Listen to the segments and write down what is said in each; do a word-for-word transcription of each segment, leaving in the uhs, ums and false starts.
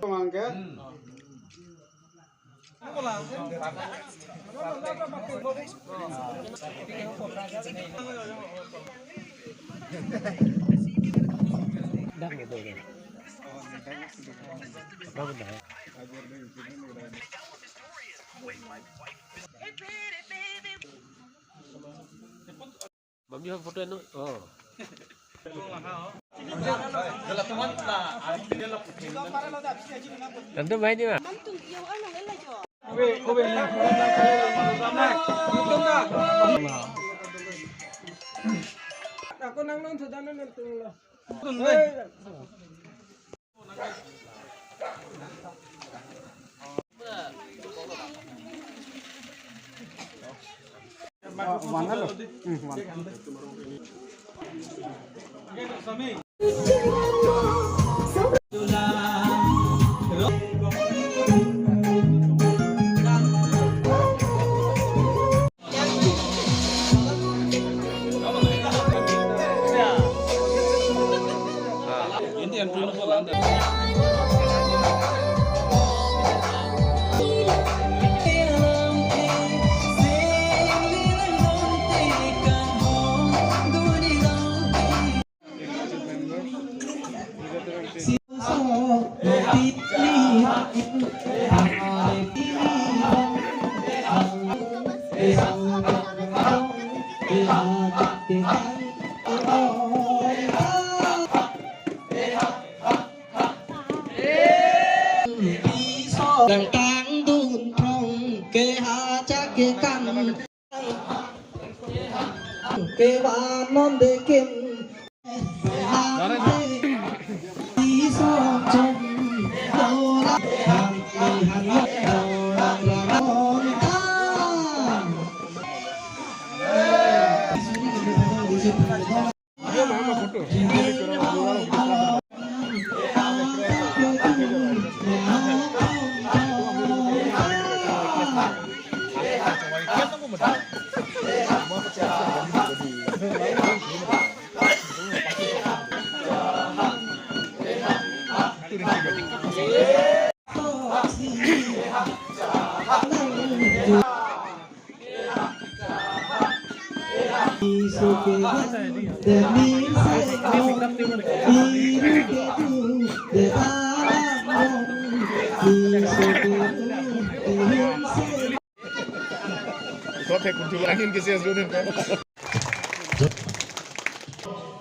Mangket. Mami ha photo no. Oh. Tentu main ni, Mak. Ako nang nang sudah nang nang tung lo. Dang tang dun thong ke ha cha ke kan. Kevan non dekim. Iso chom dola han han dola ramon ta.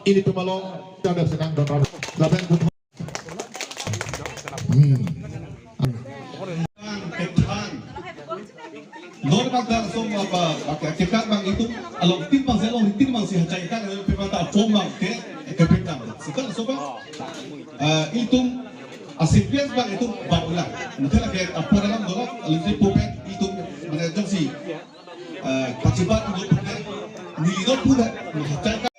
Ilitum along, ada senang dan laban. Hmm. Kethang. Non bak dang som apa, bak kekat bang itum along tin bang selong tin bang si hachai kan, pemata pom bang ke, ke pekam. Sekarang soba, eh, itum a sequence bang itum bang ulang. Mungkin lagi apa dalam dolok, alun si popet itum mana jongsi, eh, kachibat itum ke, nilidot pun hachai kan.